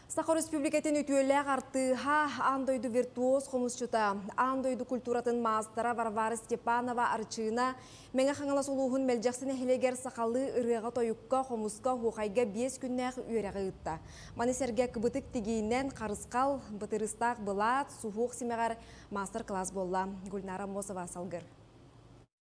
Саха Республикатын үтүөлээх артыыһа, аан дойду виртуоз хомусчута, аан дойду культуратын маастара Варвара Степанова Арчыына Мэҥэ Хаҥалас улууһун Мэлдьэхси нэһилиэгэр сахалыы ырыаҕа-тойукка, хомуска, оһуохайга 5 күннээх үөрэҕи ыытта. Маны сэргэ кыбытык тигиинэн харысхал, бытырыыстаах былаат, суһуох симэҕэр маастар-кылаас буолла. Гульнара Аммосова салгыр.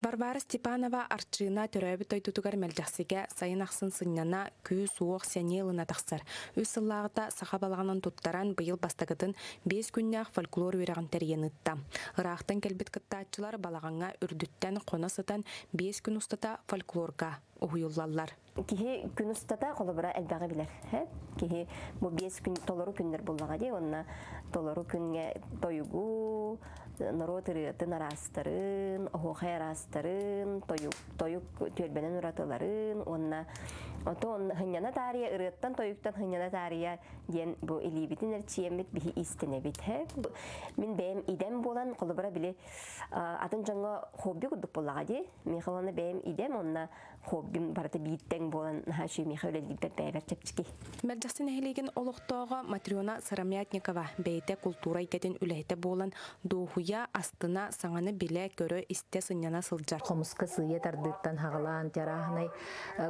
Варвара Степанова Арчыына төрөөбүт дойдутугар Мэлдьэхсигэ сайын ахсын сынньана, күүс-уох, сэниэ ылына тахсар. Үс сыллааҕыта саха балаҕанын туттаран, быйыл бастакытын 5 күннээх фольклор үөрэҕин тэрийэн ыытта. Ыраахтан кэлбит кыттааччылар балаҕаҥҥа үрдүттэн хоно сытан 5 күн устата фольклорга уһуйуллаллар. Киһи күн устата холобура элбэҕи билэр. Киһи бу 5 күн толору күннэр буллаҕа дии, онно толору күҥҥэ тойугу, норуот ырыатын араастарын, оһуохай араастарын, тойук, тойук түөлбэнэн уратыларын уонна отон хынньана таарыйа ырыаттан тойуктан хынньана таарыйа диэн бу илиибитин эрчийэммит биһи иистэнэбит. Мин бэйэм идэм буолан холобура били атын дьоҥҥо хобби курдук буоллаҕа дии. Миэхэ уонна бэйэм идэм онно хоббим барыта биирдэҥ буолан наһаа үчүгэй миэхэ үлэлиирбэр бэйэбэр чэпчэки. Мэлдьэхси нэһилиэгин олохтооҕо Матрена Сыромятникова бэйэтэ култуура эйгэтин үлэһитэ буолан дуоһуйа, астына, саҥаны билэ, көрө, истэ, сынньана сылдьар. Хомуска сыыйа тардыыттан хаҕылаан тирааһынай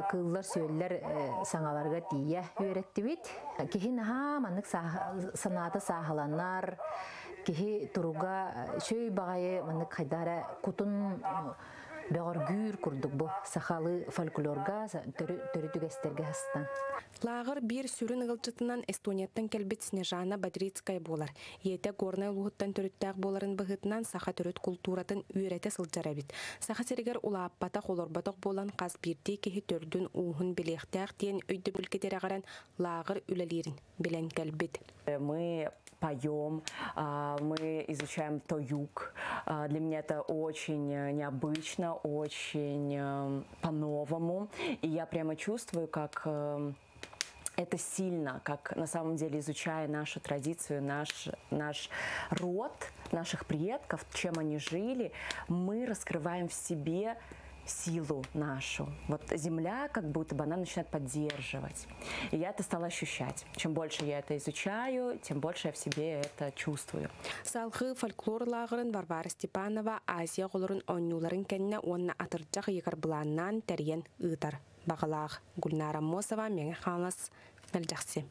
кыыллар-сүөллэр саҥаларга тиийэ үөрэттибит. Киһи наһаа маннык санаата сааһыланар, киһи туруга үчүгэй баҕайы маннык хайдах эрэ кутун бөҕөргүүр курдук бу сахалыы фольклорга төрүт үгэстэргэ астан. Лааҕыр биир сүрүн ыалдьытынан Эстонияттан кэлбит Снежана Бодрицкая буолар. Ийэтэ Горнай улууһуттан төрүттээх буоларын быһыытынан саха төрүт култууратын үөрэтэ сылдьар эбит. Саха сиригэр улааппатах, олорботох буолан хас биирдии киһи төрдүн-ууһун билиэхтээх диэн өйдөбүлгэ тирэҕирэн лааҕыр үлэлиирин билэн кэлбит. Мы поем, мы изучаем тоюк. Для меня это очень необычно, очень по-новому. И я прямо чувствую, как это сильно, как на самом деле, изучая нашу традицию, наш род, наших предков, чем они жили, мы раскрываем в себе силу нашу. Вот земля, как будто бы она начинает поддерживать. И я это стала ощущать. Чем больше я это изучаю, тем больше я в себе это чувствую. Салгыы фольклор лааҕырын Варвара Степанова Азия оҕолорун оонньууларын кэннэ уонна атырдьах ыйыгар былааннаан тэрийэн ыытар баҕалаах. Гульнара Мосова, Мэҥэ Хаҥалас, Мэлдьэхси.